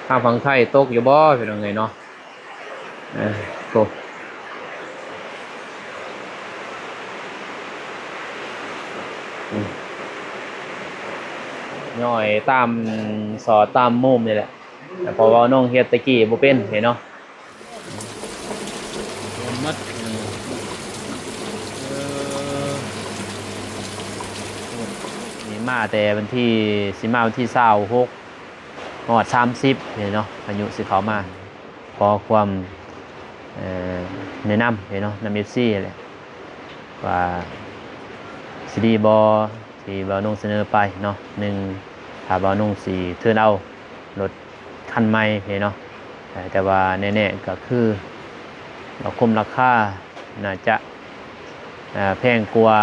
ທາງຝັ່ງໄທຕົກຢູ່ບໍ່ ພີ່ນ້ອງເອີຍເນາະ? ເອີ ໂອ້ ອືມ ຍ້ອຍຕາມຊອດຕາມມຸມນີ້ແຫຼະ ເພາະວ່ານ້ອງເຮັດແຕ່ກີ້ບໍ່ເປັນເດ້ເນາະ. ໝົດ ເອີ ນີ້ມາແຕ່ວັນທີ ຊິມາວັນທີຊາວຫົກ ຮອດສາມສິບນີ້ເນາະ ພາຍຸຊິເຂົ້າມາ. ຂໍຄວາມ ເອີ ແນະນຳເນາະ ນຳເອັຟຊີແຫຼະ ວ່າຊິດີບໍ່ ທີ່ບ່າວນົງສະເໜີໄປເນາະ. ໜຶ່ງ ຖ້າບ່າວນົງຊິເທີນເອົາລົດຄັນໃໝ່ເນາະ ແຕ່ວ່າແນ່ໆກໍຄືວ່າຄຸ້ມລາຄາ ໜ້າຈະ ເອີ ແພງກວ່າ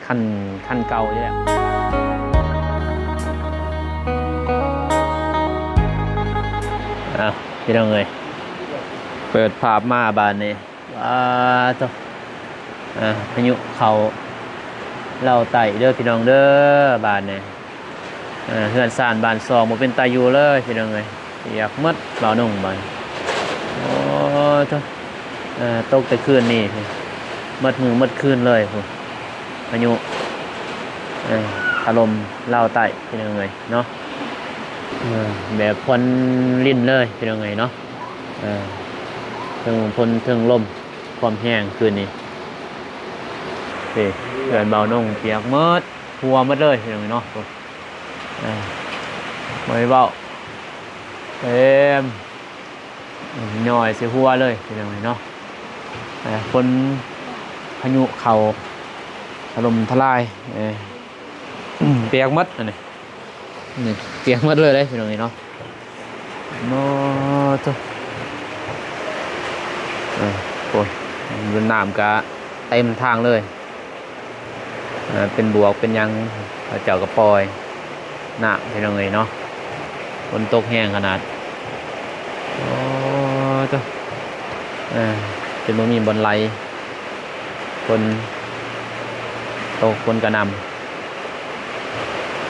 ຄັນ ຄັນເກົ່າຢູ່ແລ້ວ. ອ້າວ ພີ່ນ້ອງເອີຍ ເປີດພາບມາບາດນີ້ ວ້າໂທ້ ເອີ ພາຍຸເຂົ້າລາວໃຕ້ເດີພີ່ນ້ອງເດີ ບາດນີ້ ເອີ ເຮືອນຊານບ້ານຊ່ອງບໍ່ເປັນຕາຢູ່ເລີຍພີ່ນ້ອງເອີຍ ປຽກໝົດບ່າວນົງບາດນີ້. ໂອ້ໂທ້ ເອີ ຕົກແຕ່ຄືນນີ້ ໝົດມື້ໝົດຄືນເລີຍພຸ້ນ ພາຍຸ ເອີ ຖະຫຼົ່ມລາວໃຕ້ພີ່ນ້ອງເອີຍເນາະ ເອີ ແບບຝົນລິນເລີຍພີ່ນ້ອງເອີຍເນາະ ເອີ ເທິງຝົນເທິງລົມ ຄວາມແຮງຄືນນີ້ ເອີ ເຮືອນບ່າວນົງປຽກໝົດ ຮົ່ວໝົດເລີຍພີ່ນ້ອງເອີຍເນາະ. ເອີ ບໍ່ໄດ້ເວົ້າ ເຕັມ ຍ້ອຍໃສ່ຫົວເລີຍພີ່ນ້ອງເອີຍເນາະ. ເອີ ຝົນພາຍຸເຂົ້າຖະຫຼົ່ມທະລາຍ ເອີ ປຽກໝົດອັນນີ້ ນີ້ປຽກໝົດເລີຍເດ້ພີ່ນ້ອງເອີຍເນາະ. ໂອ້ໂທ້ ເອີ ໂອ້ຍ ນ້ຳກະເຕັມທາງເລີຍ. ເອີ ເປັນບວກເປັນຫຍັງ ເຂົາເຈົ້າກໍປ່ອຍນ້ຳພີ່ນ້ອງເອີຍເນາະ. ຝົນຕົກແຮງຂະໜາດ ໂອ້ໂທ້ ເອີ ຈົນບໍ່ມີບ່ອນໄຫຼ ຝົນຕົກ ຝົນກະໜ່ຳ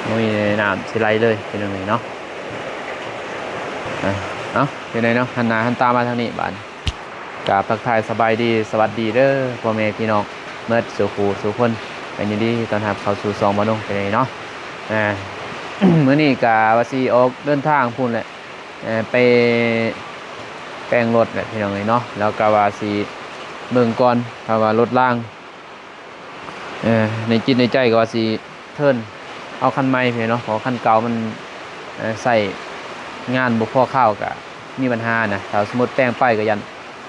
ບໍ່ມີນ້ຳຊິໄຫຼເລີຍພີ່ນ້ອງເອີຍເນາະ. ເອີ ເອົາ ເປັນໃດເນາະ ຫັນໜ້າຫັນຕາມາທາງນີ້ບາດນີ້. ກາບທັກທາຍສະບາຍດີ ສະຫວັດດີເດີພໍ່ແມ່ພີ່ນ້ອງເໝິດສູ່ຜູ້ສູ່ຄົນ ກໍຍິນດີຕ້ອນຮັບເຂົ້າສູ່ຊ່ອງບ່າວນົງເປັນໄດເນາະ. ເອີ ມື້ນີ້ກະວ່າຊິອອກເດີນທາງພຸ້ນແຫຼະ ເອີ ໄປແປງລົດແຫຼະພີ່ນ້ອງເອີຍເນາະ ແລ້ວກະວ່າຊິເບິ່ງກ່ອນ ຖ້າວ່າລົດລາງ ເອີ ໃນຈິດໃນໃຈກໍວ່າຊິເທີນເອົາຄັນໃໝ່ພຸ້ນເນາະ ເພາະຄັນເກົ່າມັນ ເອີ ໃຊ້ງານບໍ່ພໍຄາວ ກະມີບັນຫານະ. ຖ້າສົມມຸດແປງໄປກໍຢ້ານ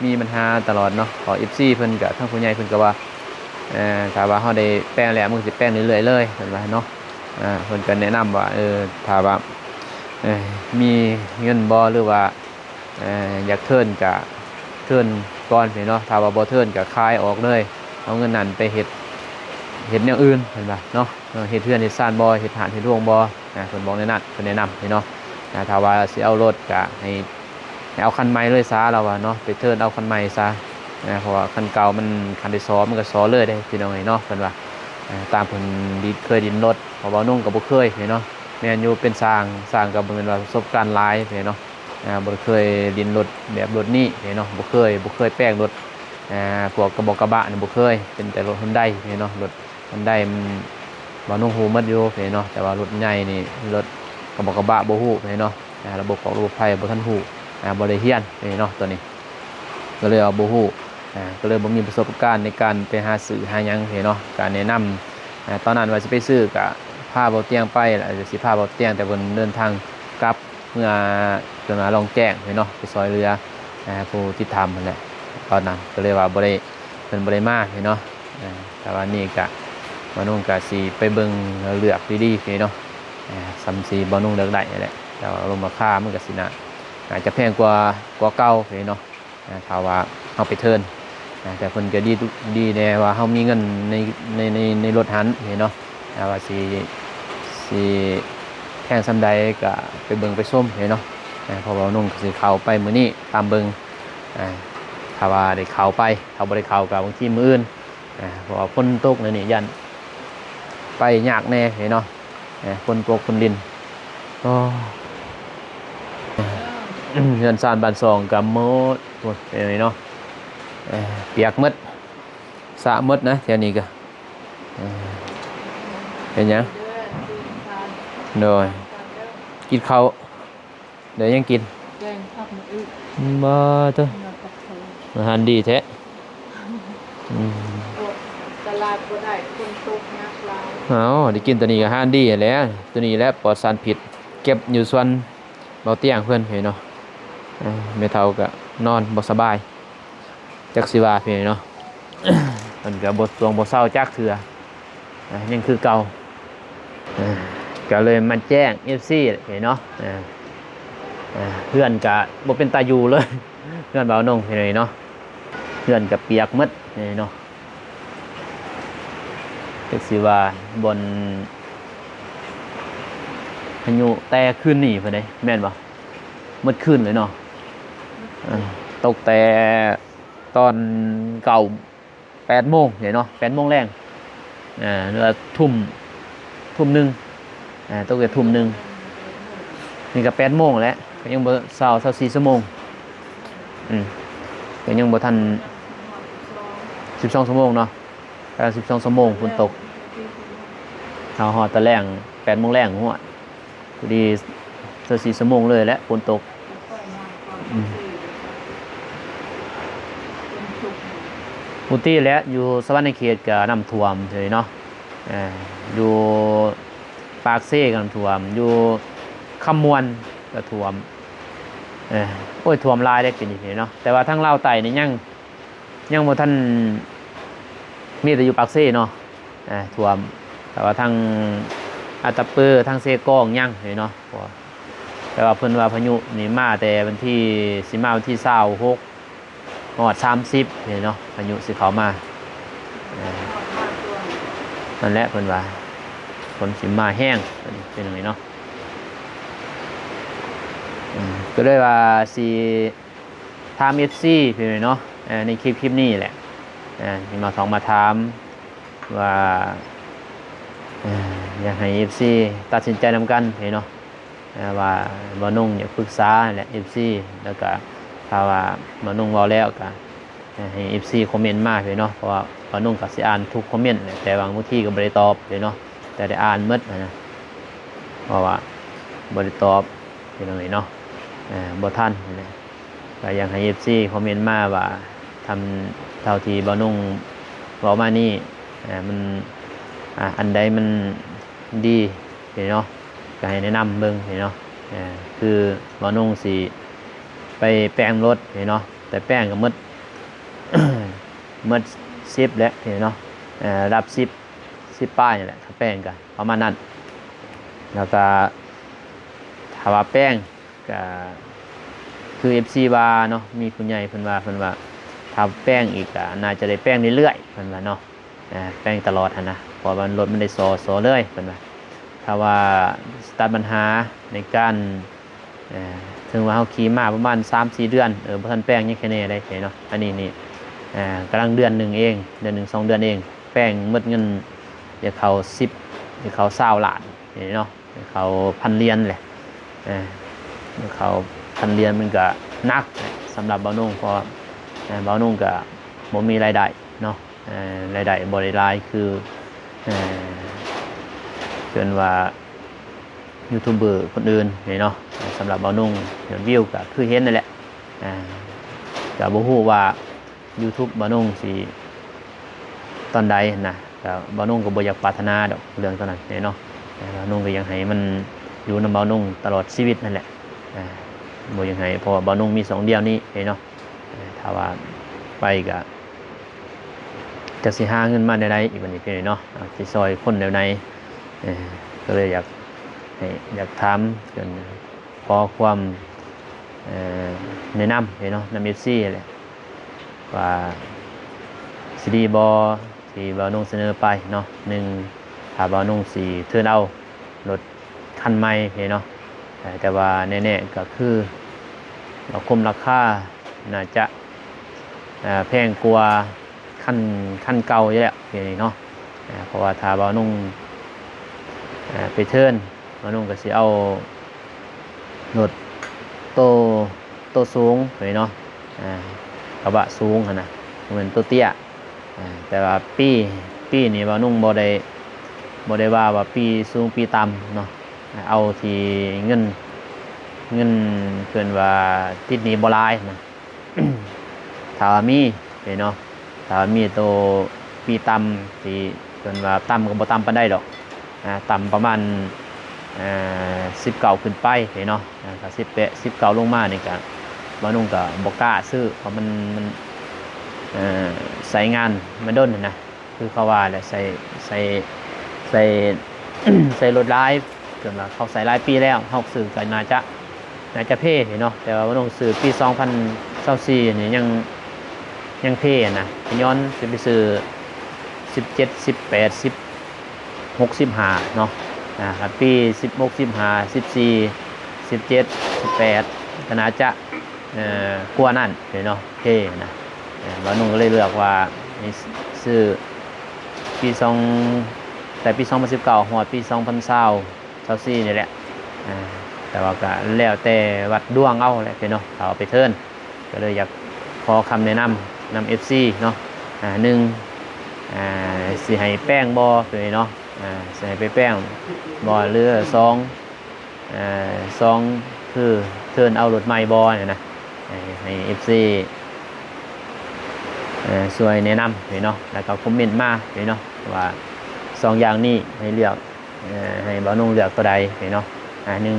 ມີບັນຫາຕະຫຼອດເນາະ ເພາະເອັຟຊີເພິ່ນກະ ທາງຜູ້ໃຫຍ່ເພິ່ນກໍວ່າ ເອີ ຖ້າວ່າເຮົາໄດ້ແປງແລ້ວ ມັນກໍຊິແປງເລື້ອຍໆເລີຍ ເພິ່ນວ່າເນາະ. ເອີ ເພິ່ນກໍແນະນຳວ່າ ເອີ ຖ້າວ່າ ເອີ ມີເງິນບໍ່ ຫຼືວ່າ ເອີ ຢາກເທີນກະເທີນກ່ອນເນາະ ຖ້າວ່າບໍ່ເທີນກະຂາຍອອກເລີຍ ເອົາເງິນນັ້ນໄປເຮັດ ເຮັດແນວອື່ນ ເພິ່ນວ່າເນາະ. ເອີ ເຮັດເຮືອນເຮັດຊານບໍ່ ເຮັດຮ້ານເຮັດໂຮງບໍ່ ເພິ່ນບອກແນວນັ້ນ ເພິ່ນແນະນຳເນາະ. ຖ້າວ່າຊິເອົາລົດກະໃຫ້ ໃຫ້ເອົາຄັນໃໝ່ເລີຍຊະ ລາວວ່າເນາະ ໄປເທີນເອົາຄັນໃໝ່ຊະ ເພາະວ່າຄັນເກົ່າມັນ ຄັນໄດ້ສໍ ມັນກໍສໍເລີຍເດ້ພີ່ນ້ອງເອີຍເນາະ ເພິ່ນວ່າ. ຕາມເພິ່ນດິນ ເຄີຍດິນລົດ ເພາະວ່ານ້ອງກໍບໍ່ເຄີຍເນາະ. ແມ່ນຢູ່ ເປັນຊ່າງ ຊ່າງກໍບໍ່ແມ່ນວ່າປະສົບການຫຼາຍເນາະ ອ່າ ບໍ່ໄດ້ເຄີຍຫຼິ້ນລົດແບບລົດນີ້ເດ້ເນາະ ບໍ່ເຄີຍ ບໍ່ເຄີຍແປງລົດ ອ່າ ພວກກະບະກະບະນີ້ບໍ່ເຄີຍ ເປັນແຕ່ລົດຮອນໄດເນາະ ລົດຮອນໄດມັນ ບ່າວນົງຮູ້ໝົດຢູ່ເນາະ ແຕ່ວ່າລົດໃຫຍ່ນີ້ ລົດກະບະກະບະບໍ່ຮູ້ເນາະ ອ່າ ລະບົບຄອກລະບົບໄຟບໍ່ທັນຮູ້ ອ່າ ບໍ່ໄດ້ຮຽນເນາະ ໂຕນີ້ ກໍເລີຍວ່າບໍ່ຮູ້ ອ່າ ກໍເລີຍບໍ່ມີປະສົບການໃນການໄປຫາຊື້ຫາຫຍັງເນາະ ການແນະນຳ ອ່າ ຕອນນັ້ນວ່າຊິໄປຊື້ ກະພາບ່າວຕຽງໄປ ແລ້ວຊິພາບ່າວຕຽງ ແຕ່ເພິ່ນເດີນທາງກັບ ເມື່ອເພິ່ນວ່າລ່ອງແຈ້ງເນາະ ໄປຊ່ອຍເຫຼືອ ອ່າ ຜູ້ຕິດຖ້ຳຫັ້ນແຫຼະ ຕອນນັ້ນກໍເລີຍວ່າບໍ່ໄດ້ ເພິ່ນບໍ່ໄດ້ມາເນາະ ອ່າ ແຕ່ວ່ານີ້ກະ ບ່າວນົງກະຊິໄປເບິ່ງເລືອກດີໆເນາະ ອ່າ ສ່ຳຊິບ່າວນົງເລືອກໄດ້ຫັ້ນແຫຼະ ແຕ່ວ່າລົມລາຄາມັນກະຊິໜ້າ ໜ້າຈະແພງກວ່າ ກວ່າເກົ່າເນາະ. ອ່າ ຖ້າວ່າເຮົາໄປເທີນ ອ່າ ແຕ່ເພິ່ນກະດີ ດີແດ່ວ່າເຮົາມີເງິນໃນ ໃນ ໃນ ໃນລົດຫັ້ນເນາະ ອ່າ ວ່າຊິ ຊິແພງສ່ຳໃດກະໄປເບິ່ງໄປຊົມເນາະ ອ່າ ເພາະວ່ານ້ອງກະຊິເຂົ້າໄປມື້ນີ້ຕາມເບິ່ງ ອ່າ ຖ້າວ່າໄດ້ເຂົ້າໄປ ຖ້າບໍ່ໄດ້ເຂົ້າກະບາງທີມື້ອື່ນ ອ່າ ເພາະວ່າຝົນຕົກແນວນີ້ຢ້ານໄປຍາກແດ່ເນາະ ເອີ ຝົນຕົກຝົນລິນ ໂອ້ ເຮືອນຊານບ້ານຊ່ອງກໍໝົດ ໂອ້ຍ ເປັນຫຍັງເນາະ ເອີ ປຽກໝົດ ສະໝົດນະ ແຖວນີ້ກໍ ເອີ ເປັນຫຍັງ? ໂດຍ ກິນເຂົ້າ ໄດ້ຫຍັງກິນ? ແກງຜັກມະອຶ. ບໍ່ເຕີ ອາຫານດີແທ້. ອືມ ອອກຕະຫຼາດບໍ່ໄດ້ ຝົນຕົກໜັກຫຼາຍ. ເອົ້າ ໄດ້ກິນໂຕນີ້ກໍອາຫານດີຫັ້ນແຫຼະ ໂຕນີ້ແຫຼະປອດສານພິດ ເກັບຢູ່ສວນເບົາຕຽງເພິ່ນເນາະ. ເອີ ແມ່ເຖົ້າກໍນອນບໍ່ສະບາຍ ຈັກຊິວ່າເພິ່ນເນາະ ເພິ່ນກໍບໍ່ສວງບໍ່ເຊົາຈັກເທື່ອ ອາ ຍັງຄືເກົ່າ ອາ ກໍເລີຍມາແຈ້ງເອັຟຊີເນາະ ອາ ອາ ເຮືອນກໍບໍ່ເປັນຕາຢູ່ເລີຍ ເຮືອນບ່າວນົງເນາະ ເຮືອນກໍປຽກໝົດເນາະ ຈັກຊິວ່າບ່ອນພາຍຸແຕ່ຄືນນີ້ພຸ້ນເດ້ ແມ່ນບໍ່? ໝົດຄືນເລີຍເນາະ ເອີ ຕົກແຕ່ຕອນເກົ້າ ແປດໂມງເນາະ ແປດໂມງແລງ ເອີ ຫຼືວ່າທຸ່ມ ທຸ່ມໜຶ່ງ ເອີ ຕົກແຕ່ທຸ່ມໜຶ່ງ ນີ້ກໍແປດໂມງແລ້ວ ກໍຍັງບໍ່ຊາວ ຊາວສີ່ຊົ່ວໂມງ ອືມ ກໍຍັງບໍ່ທັນ ສິບສອງຊົ່ວໂມງເນາະ ແປດ ສິບສອງຊົ່ວໂມງຝົນຕົກ ເຮົາຮອດຕອນແລງ ແປດໂມງແລງ ໂອ້ຍ ພໍດີຊາວສີ່ຊົ່ວໂມງເລີຍແຫຼະຝົນຕົກ ອືມ ປົກກະຕິແຫຼະ ຢູ່ສະຫວັນນະເຂດກໍນ້ຳຖ້ວມເລີຍເນາະ ເອີ ຢູ່ປາກເຊກໍນ້ຳຖ້ວມ ຢູ່ຄຳມ່ວນກໍຖ້ວມ ເອີ ໂອ້ຍ ຖ້ວມຫຼາຍເດ້ປີນີ້ເນາະ ແຕ່ວ່າທາງລາວໃຕ້ນີ້ຍັງ ຍັງບໍ່ທັນ ມີແຕ່ຢູ່ປາກເຊເນາະ ເອີ ຖ້ວມ ແຕ່ວ່າທາງອັດຕະປື ທາງເຊກອງຍັງເນາະ ເພາະວ່າ ແຕ່ວ່າເພິ່ນວ່າພາຍຸນີ້ມາແຕ່ວັນທີ ຊິມາວັນທີຊາວຫົກ ຮອດສາມສິບເນາະ ພາຍຸຊິເຂົ້າມາ ເອີ ນັ້ນແຫຼະເພິ່ນວ່າ ຝົນຊິມາແຮງ ເປັນຈັ່ງໃດເນາະ ອືມ ກໍເລີຍວ່າຊິ ຖາມເອັຟຊີພີ່ນ້ອງເນາະ ເອີ ໃນຄລິບ ຄລິບນີ້ແຫຼະ ເອີ ທີ່ມາສອງມາຖາມວ່າ ເອີ ຢາກໃຫ້ເອັຟຊີຕັດສິນໃຈນຳກັນພີ່ນ້ອງເນາະ ເອີ ວ່າບ່າວນົງຢາກປຶກສາແຫຼະ ເອັຟຊີ ແລ້ວກະຖ້າວ່າບ່າວນົງເວົ້າແລ້ວກະໃຫ້ເອັຟຊີຄອມເມັນມາພີ່ນ້ອງເນາະ ເພາະວ່າບ່າວນົງກະຊິອ່ານທຸກຄອມເມັນແຫຼະ ແຕ່ວ່າບາງທີກະບໍ່ໄດ້ຕອບພີ່ນ້ອງເນາະ ແຕ່ໄດ້ອ່ານໝົດຫັ້ນນະ ເພາະວ່າບໍ່ໄດ້ຕອບພີ່ນ້ອງເອີຍເນາະ ເອີ ບໍ່ທັນຫັ້ນແຫຼະ. ກໍຢາກໃຫ້ເອັຟຊີຄອມເມັນມາວ່າ ທຳ ເທົ່າທີ່ບ່າວນົງເວົ້າມານີ້ ເອີ ມັນ ອາ ອັນໃດມັນດີເນາະ ກໍໃຫ້ແນະນຳເບິ່ງເນາະ ເອີ ຄືບ່າວນົງຊິໄປແປງລົດເນາະ ແຕ່ແປງກໍໝົດ ໝົດສິບແຫຼະເນາະ ເອີ ລະດັບສິບ ສິບປາຍນີ້ແຫຼະ ຖ້າແປງກໍປະມານນັ້ນ ແລ້ວກໍຖ້າວ່າແປງ ກະຄືເອັຟຊີວ່າເນາະ ມີຜູ້ໃຫຍ່ເພິ່ນວ່າ ເພິ່ນວ່າຖ້າແປງອີກກະໜ້າຈະໄດ້ແປງເລື້ອຍໆ ເພິ່ນວ່າເນາະ ເອີ ແປງຕະຫຼອດຫັ້ນນະ ເພາະວ່າລົດມັນໄດ້ສໍ້ ສໍ້ເລີຍ ເພິ່ນວ່າ ຖ້າວ່າຊິຕັດບັນຫາໃນການ ເອີ ເຖິງວ່າເຮົາຂີ່ມາປະມານສາມສີ່ເດືອນ ເອີ ບໍ່ທັນແປງ ຍັງແຄ່ແນ່ໄດ໋ເນາະ ອັນນີ້ນີ້ ເອີ ກຳລັງເດືອນໜຶ່ງເອງ ເດືອນໜຶ່ງສອງເດືອນເອງ ແປງໝົດເງິນ ຈະເຂົ້າສິບ ຈະເຂົ້າຊາວລ້ານນີ້ເນາະ ເຂົ້າພັນຫຼຽນແຫຼະ ເອີ ເຂົ້າພັນຫຼຽນມັນກະໜັກສຳລັບບ່າວນົງ ເພາະວ່າ ເອີ ບ່າວນົງກະບໍ່ມີລາຍໄດ້ເນາະ ເອີ ລາຍໄດ້ບໍ່ໄດ້ຫຼາຍຄື ເອີ ເອີ້ນວ່າຢູທູບເບີຄົນອື່ນນີ້ເນາະ ສຳລັບບ່າວນົງຍອດວິວກະຄືເຫັນນັ້ນແຫຼະ ເອີ ກະບໍ່ຮູ້ວ່າ ຢູທູບບ່າວນົງຊິຕອນໃດຫັ້ນນະ ກະບ່າວນົງກໍບໍ່ຢາກປາດຖະໜາດອກເລື່ອງຕອນນັ້ນເນາະ ບ່າວນົງກໍຢາກໃຫ້ມັນຢູ່ນຳບ່າວນົງຕະຫຼອດຊີວິດນັ້ນແຫຼະ ບໍ່ຢາກໃຫ້ ເພາະວ່າບ່າວນົງມີຊ່ອງດຽວນີ້ເນາະ ຖ້າວ່າໄປກະຈັກຊິຫາເງິນມາແນວໃດອີກບັດນີ້ເນາະ ຊິຊ່ອຍຄົນແນວໃດ ກໍເລີຍຢາກໃຫ້ ຢາກຖາມ ຂໍຄວາມ ເອີ ແນະນຳເນາະ ນຳເອັຟຊີແຫຼະ ວ່າຊິດີບໍ່ ທີ່ບ່າວນົງສະເໜີໄປເນາະ ໜຶ່ງ ຖ້າບ່າວນົງຊິເທີນເອົາລົດຄັນໃໝ່ເນາະ ແຕ່ວ່າແນ່ໆກໍຄືວ່າຄົມລາຄາໜ້າຈະ ເອີ ແພງກວ່າ ຄັນ ຄັນເກົ່າຢູ່ແລ້ວເນາະ ເພາະວ່າຖ້າບ່າວນົງ ເອີ ໄປເທີນ ບ່າວນົງກໍຊິເອົາລົດໂຕ ໂຕສູງເລີຍເນາະ ອ່າ ກະບະສູງຫັ້ນນະ ບໍ່ແມ່ນໂຕເຕ້ຍ ອ່າ ແຕ່ວ່າປີ ປີນີ້ບ່າວນຸ່ງບໍ່ໄດ້ ບໍ່ໄດ້ວ່າ ວ່າປີສູງປີຕ່ຳເນາະ ເອົາທີ່ເງິນ ເງິນເພິ່ນວ່າຕິດໜີ້ບໍ່ຫຼາຍນະ ຖ້າວ່າມີເນາະ ຖ້າວ່າມີໂຕປີຕ່ຳ ທີ່ເພິ່ນວ່າຕ່ຳກໍບໍ່ຕ່ຳປານໃດດອກ ອ່າ ຕ່ຳປະມານ ເອີ ສິບເກົ້າຂຶ້ນໄປເນາະ ອ່າ ຖ້າສິບແປດ ສິບເກົ້າລົງມານີ້ກະ ບ່າວນຸ່ງກະບໍ່ກ້າຊື້ ເພາະມັນ ມັນ ເອີ ໃຊ້ງານມາດົນຫັ້ນນະ ຄືເຂົາວ່າແຫຼະ ໃຊ້ ໃຊ້ ໃຊ້ ໃຊ້ລົດຫຼາຍ ເພິ່ນວ່າເຂົາໃຊ້ຫຼາຍປີແລ້ວ ເຮົາຊື້ກໍໜ້າຈະ ໜ້າຈະເພເນາະ ແຕ່ວ່າບ່າວນຸ່ງຊື້ປີສອງພັນຊາວສີ່ນີ້ຍັງ ຍັງເພນະ ຍ້ອນຊິໄປຊື້ສິບເຈັດ ສິບແປດ ສິບຫົກ ສິບຫ້າເນາະ ອ່າ ຄັນປີສິບຫົກ ສິບຫ້າ ສິບສີ່ ສິບເຈັດ ສິບແປດ ກໍໜ້າຈະ ເອີ ກວ່ານັ້ນເນາະ ເພນະ ເອີ ບ່າວນຸ່ງກໍເລີຍເລືອກວ່າໃຫ້ຊື້ປີສອງ ແຕ່ປີສອງພັນສິບເກົ້າຮອດປີສອງພັນຊາວ ຊາວສີ່ນີ້ແຫຼະ ອ່າ ແຕ່ວ່າກໍແລ້ວແຕ່ວັດດວງເອົາແຫຼະເນາະ ເຂົາເອົາໄປເທີນ ກໍເລີຍຢາກຂໍຄຳແນະນຳນຳເອັຟຊີເນາະ ອ່າ ໜຶ່ງ ອ່າ ຊິໃຫ້ແປງບໍ່ເນາະ ອ່າ ຊິໃຫ້ໄປແປງບໍ່ ຫຼື ສອງ ເອີ ສອງ ຄືເທີນເອົາລົດໃໝ່ບໍ່ນະ ໃຫ້ ໃຫ້ເອັຟຊີ ເອີ ຊ່ວຍແນະນຳເນາະ ແລ້ວກໍຄອມເມັນມາເນາະ ວ່າສອງຢ່າງນີ້ໃຫ້ເລືອກ ເອີ ໃຫ້ບ່າວນຸ່ງເລືອກໂຕໃດເນາະ ອ່າ ໜຶ່ງ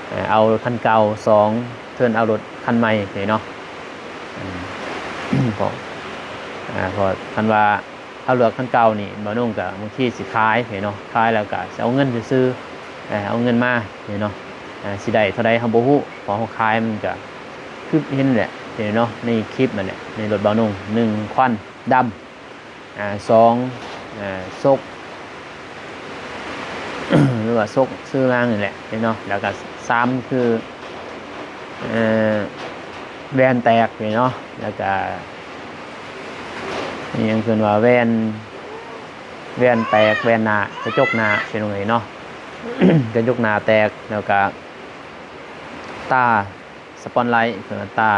ເອີ ເອົາລົດຄັນເກົ່າ ສອງ ເທີນເອົາລົດຄັນໃໝ່ເນາະ ເພາະ ອ່າ ເພາະຄັນວ່າເຮົາເລືອກຄັນເກົ່ານີ້ ບ່າວນຸ່ງກໍບາງທີຊິຂາຍເນາະ ຂາຍແລ້ວກໍຊິເອົາເງິນຊື່ໆ ເອົາເງິນມາເນາະ ເອີ ຊິໄດ້ເທົ່າໃດເຮົາບໍ່ຮູ້ ເພາະເຮົາຂາຍມັນກໍຄືເຫັນແຫຼະເນາະ ໃນຄລິບນັ້ນແຫຼະ ໃນລົດບ່າວນຸ່ງ ໜຶ່ງ ຄວັນດຳ ອ່າ ສອງ ເອີ ສົກ ຫຼືວ່າສົກຊື່ລາງນີ້ແຫຼະເນາະ ແລ້ວກໍສາມ ຄື ເອີ ແວ່ນແຕກເນາະ ແລ້ວກໍອີ່ຫຍັງເພິ່ນວ່າແວ່ນ ແວ່ນແຕກ ແວ່ນໜ້າ ກະຈົກໜ້າເປັນຈັ່ງໃດເນາະ ກະຈົກໜ້າແຕກ ແລ້ວກໍຕາ ສະປອນໄລ ເອີ ຕາ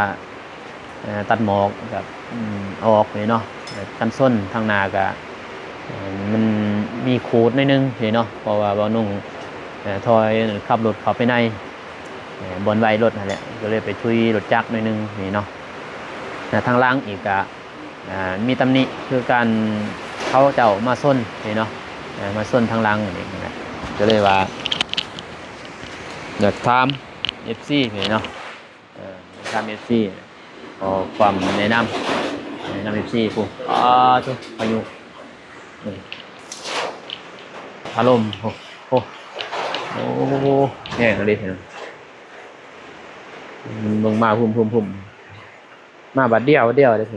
ເອີ ຕັດໝອກກັບ ອືມ ອອກນີ້ເນາະ ກັນຊົນທາງໜ້າກະ ເອີ ມັນມີຂູດໜ້ອຍໜຶ່ງນີ້ເນາະ ເພາະວ່າບ່າວນຸ່ງ ເອີ ຖອຍ ຂັບລົດເຂົ້າໄປໃນ ເອີ ບ່ອນໄວລົດຫັ້ນແຫຼະ ກໍເລີຍໄປທຸຍລົດຈັກໜ້ອຍໜຶ່ງນີ້ເນາະ ແລະ ທາງຫຼັງອີກກະ ເອີ ມີຕຳໜິຄືການເຂົາເຈົ້າມາຊົນນີ້ເນາະ ເອີ ມາຊົນທາງຫຼັງນີ້ນະ ກໍເລີຍວ່າ ຢາກຖາມເອັຟຊີນີ້ເນາະ ເອີ ຖາມເອັຟຊີ ຂໍຄວາມແນະນຳ ແນະນຳເອັຟຊີ ພຸ້ນ ອ້າ ໂທ້ ພາຍຸ ອາລົມ ໂອ້ ໂອ້ ໂອ້ ແຮງອີ່ຫຼີ ເບິ່ງມາ ພຸ້ມໆໆ ມາບາດດຽວ ບາດດຽວເດ້ ໂ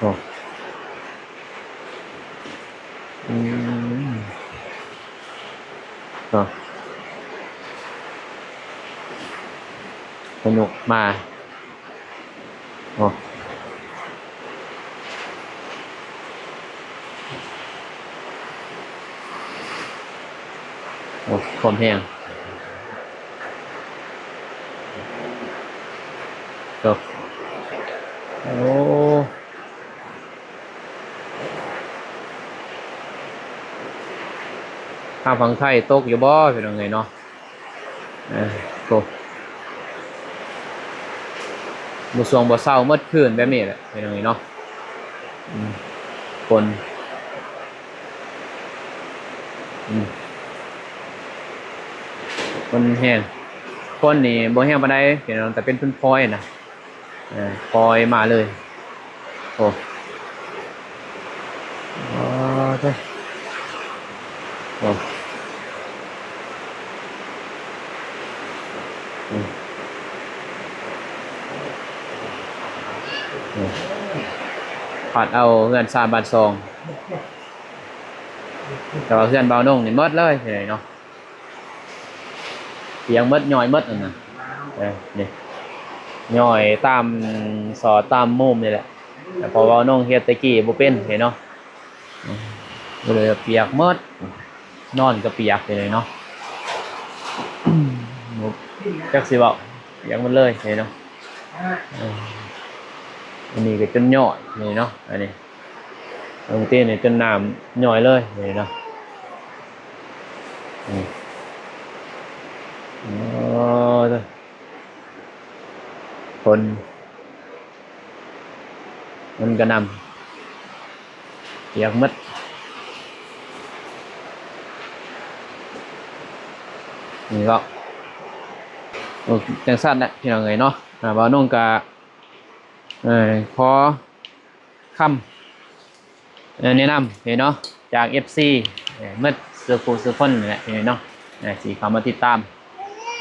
ອ້ ອືມ ເນາະ ພາຍຸມາ ໂອ້ ໂອ້ ຄວາມແຮງ ໂອ້ ໂອ້ ທາງຝັ່ງໄທຕົກຢູ່ບໍ່ ພີ່ນ້ອງເອີຍເນາະ? ເອີ ໂອ້ ບໍ່ຊ່ວງບໍ່ເຊົາໝົດຄືນແບບນີ້ແຫຼະ ພີ່ນ້ອງເອີຍເນາະ. ອືມ ຝົນ ອືມ ຝົນແຮງ ຝົນນີ້ບໍ່ແຮງປານໃດ ພີ່ນ້ອງ ແຕ່ເປັນຝົນພອຍນະ. ເອີ ປ່ອຍມາເລີຍ ໂອ້ ອໍ ເດີ ໂອ້ ອືມ ອືມ ພັດເອົາເຮືອນຊານບ້ານຊ່ອງ ແຕ່ວ່າເຮືອນບ່າວນົງນີ້ໝົດເລີຍເນາະ. ປຽກໝົດ ຍ້ອຍໝົດຫັ້ນນະ ເອີ ນີ້ ຍ້ອຍຕາມຊອດຕາມມຸມນີ້ແຫຼະ ແຕ່ເພາະວ່ານ້ອງເຮັດແຕ່ກີ້ບໍ່ເປັນເດ້ເນາະ ອືມ ກໍເລີຍປຽກໝົດ ນອນກໍປຽກເດ້ເນາະ. ຈັກຊິເວົ້າຫຍັງມັນເລີຍນີ້ເນາະ. ເອີ ອັນນີ້ກໍຈົນຍ້ອຍນີ້ເນາະ ອັນນີ້ ເບິ່ງຕິນີ້ຈົນນ້ຳຍ້ອຍເລີຍນີ້ເນາະ. ອືມ ໂອ້ ຝົນ ມັນກະໜ່ຳ ປຽກໝົດ ນີ້ກໍ ໂອ້ ຈັ່ງຊັ້ນແຫຼະພີ່ນ້ອງເອີຍເນາະ. ອາ ບ່າວນົງກະ ເອີ ຂໍຄຳ ເອີ ແນະນຳນີ້ເນາະ ຈາກເອັຟຊີ ເອີ ໝົດສູ່ຜູ້ສູ່ຄົນນີ້ແຫຼະພີ່ນ້ອງເນາະ ເອີ ທີ່ເຂົ້າມາຕິດຕາມ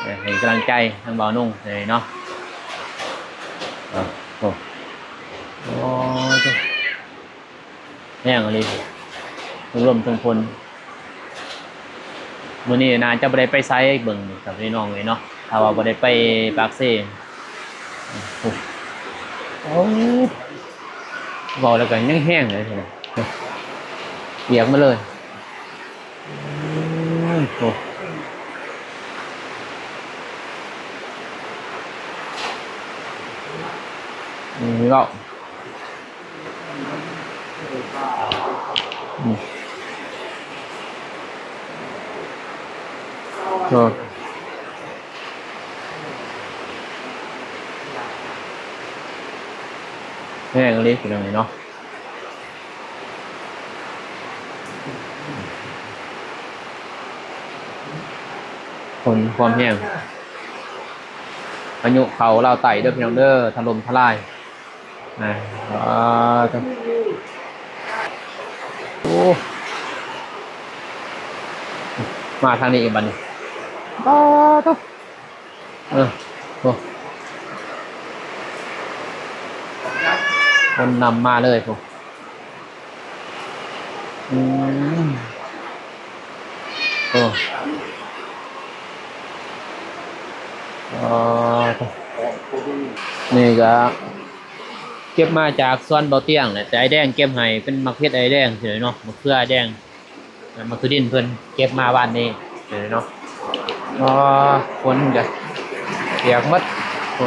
ເອີ ໃຫ້ກຳລັງໃຈທາງບ່າວນົງນີ້ເນາະ. ໂອ້ ໂອ້ ໂອ້ ແຮງອີ່ຫຼີ ທັງລົມທັງຝົນ. ມື້ນີ້ໜ້າຈະບໍ່ໄດ້ໄປໃສ ເບິ່ງກັບພີ່ນ້ອງເລີຍເນາະ ຖ້າວ່າບໍ່ໄດ້ໄປປາກເຊ. ໂອ້ ເວົ້າແລ້ວກໍຍັງແຮງເລີຍ ປຽກໝົດເລີຍ. ໂອ້ ນີ້ເວົ້າ ອືມ ໂອ້ ແຮງອີ່ຫຼີພີ່ນ້ອງເນາະ. ຝົນຄວາມແຮງ ພາຍຸເຂົ້າລາວໃຕ້ເດີພີ່ນ້ອງເດີ ຖະຫຼົ່ມທະລາຍ. ອາ ໂອ້ ມາທາງນີ້ອີກບັດນີ້ ປາໂທ້ ເອີ ໂອ້ ຄົນນຳມາເລີຍພຸ້ນ. ອືມ ໂອ້ ອໍ ນີ້ກະເກັບມາຈາກສວນເບົາຕຽງແຫຼະ ແຕ່ອ້າຍແດງເກັບໃຫ້ ເປັນໝາກເຜັດອ້າຍແດງເນາະ ໝາກເຂືອອ້າຍແດງ ແລ້ວມາຄືດິນເພິ່ນເກັບມາວານນີ້ເນາະ. ອໍ ຝົນກະປຽກໝົດ ໂອ້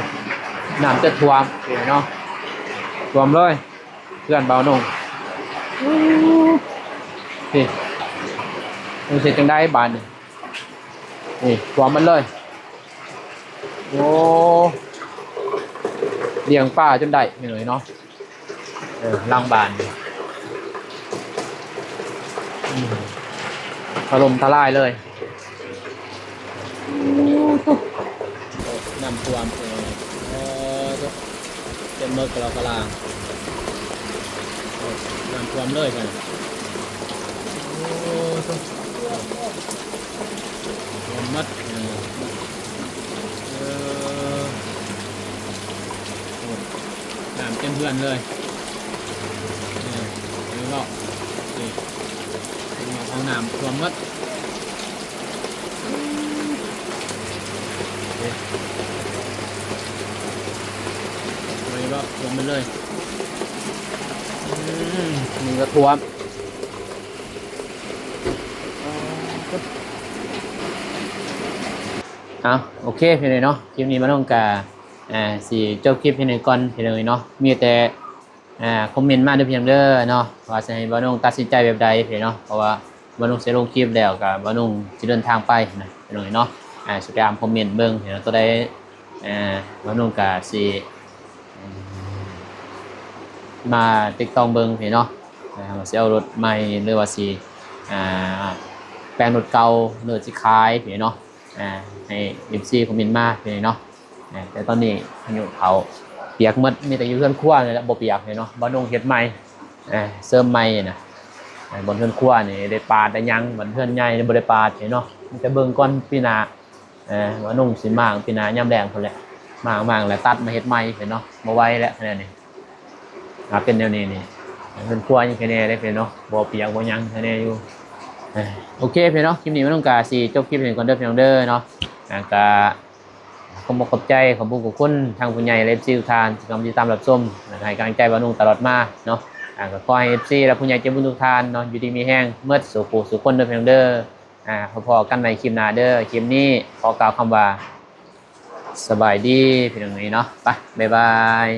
ນ້ຳຈະຖ້ວມເນາະ ຖ້ວມເລີຍເຮືອນບ່າວນົງ. ນີ້ ເຮັດຈັ່ງໃດບາດນີ້ ນີ້ຖ້ວມໝົດເລີຍ. ໂອ້ ລ້ຽງປາຈົນໄດ້ພີ່ນ້ອງເນາະ. ເອີ ຫຼັງບ້ານ ອືມ ຖະຫຼົ່ມທະລາຍເລີຍ. ໂອ້ ນ້ຳຖ້ວມ ເອີ ເອີ ເຕັມເໝິດກະລາກະລາ ໂອ້ ນ້ຳຖ້ວມເລີຍ ໂອ້ ຖ້ວມໝົດ ເອີ ເອີ ໂອ້ ນ້ຳເຕັມເຮືອນເລີຍ ເອີ ເອີ ເນາະ ນີ້ ເອີ ເອົານ້ຳຖ້ວມໝົດ ເອີ ເອີ ເນາະ ຖ້ວມໝົດເລີຍ ອືມ ນີ້ກໍຖ້ວມ. ເອົາ ໂອເຄ ພີ່ນ້ອງເນາະ ຄລິບນີ້ມານ້ອງກະ ເອີ ຊິຈົບຄລິບພຽງເທົ່ານີ້ກ່ອນ ພີ່ນ້ອງເນາະ ມີແຕ່ ເອີ ຄອມເມັນມາເດີພີ່ນ້ອງເດີເນາະ ວ່າຊິໃຫ້ບ່າວນົງຕັດສິນໃຈແບບໃດ ພີ່ນ້ອງເນາະ ເພາະວ່າບ່າວນົງຊິລົງຄລິບແລ້ວ ກະບ່າວນົງຊິເດີນທາງໄປນະ ພີ່ນ້ອງເນາະ ເອີ ຊິໄປອ່ານຄອມເມັນເບິ່ງ ພີ່ນ້ອງເນາະ ໂຕໃດ ເອີ ບ່າວນົງກະຊິ ມາຕິດຕາມເບິ່ງພີ່ນ້ອງເນາະ ວ່າຊິເອົາລົດໃໝ່ ຫຼືວ່າຊິ ອ່າ ແປງລົດເກົ່າ ຫຼືຊິຂາຍພີ່ນ້ອງເນາະ ອ່າ ໃຫ້ເອັຟຊີຄອມເມັນມາພີ່ນ້ອງເນາະ ອ່າ ແຕ່ຕອນນີ້ພາຍຸເຂົ້າປຽກໝົດ ມີແຕ່ຢູ່ເຮືອນຄົວນີ້ແຫຼະບໍ່ປຽກພີ່ນ້ອງເນາະ ບ່າວນົງເຮັດໃໝ່ ອ່າ ເສີມໃໝ່ນະ ອ່າ ບ່ອນເຮືອນຄົວນີ້ໄດ້ປາດໄດ້ຫຍັງ ບ່ອນເຮືອນໃຫຍ່ນີ້ບໍ່ໄດ້ປາດພີ່ນ້ອງເນາະ ມີແຕ່ເບິ່ງກ່ອນປີໜ້າ ເອີ ວ່ານຸ່ງຊິມ້າງປີໜ້າຍາມແລ້ງພຸ້ນແຫຼະ ມ້າງໆ ແລ້ວຕັດມາເຮັດໃໝ່ເນາະ ບໍ່ໄຫວແລ້ວແນວນີ້ ຖ້າເປັນແນວນີ້ນີ້ ເຮືອນຄົວຍັງແຄ່ແນ່ເດ້ເນາະ ບໍ່ປຽກບໍ່ຫຍັງແຄ່ແນ່ຢູ່ ເອີ ໂອເຄພີ່ນ້ອງ ຄລິບນີ້ມານຸ່ງກະຊິຈົບຄລິບນີ້ກ່ອນເດີພີ່ນ້ອງເດີເນາະ ອ່າ ກະຂອບອົກຂອບໃຈ ຂອບບຸນຂອບຄຸນທາງຜູ້ໃຫຍ່ ແລະ ເອັຟຊີທຸກທ່ານທີ່ເຂົ້າມາຕິດຕາມຮັບຊົມ ແລະ ໃຫ້ກຳລັງໃຈບ່າວນຸ່ງຕະຫຼອດມາເນາະ ອ່າ ກະຂໍໃຫ້ເອັຟຊີ ແລະ ຜູ້ໃຫຍ່ໃຈບຸນທຸກທ່ານເນາະ ຢູ່ດີມີແຮງໝົດສູ່ຜູ້ສູ່ຄົນເດີພີ່ນ້ອງເດີ ອ່າ ພໍ້ກັນໃໝ່ຄລິບໜ້າເດີ ຄລິບນີ້ຂໍກ່າວຄຳວ່າ ສະບາຍດີພີ່ນ້ອງເອີຍເນາະ ໄປ ບາຍບາຍ.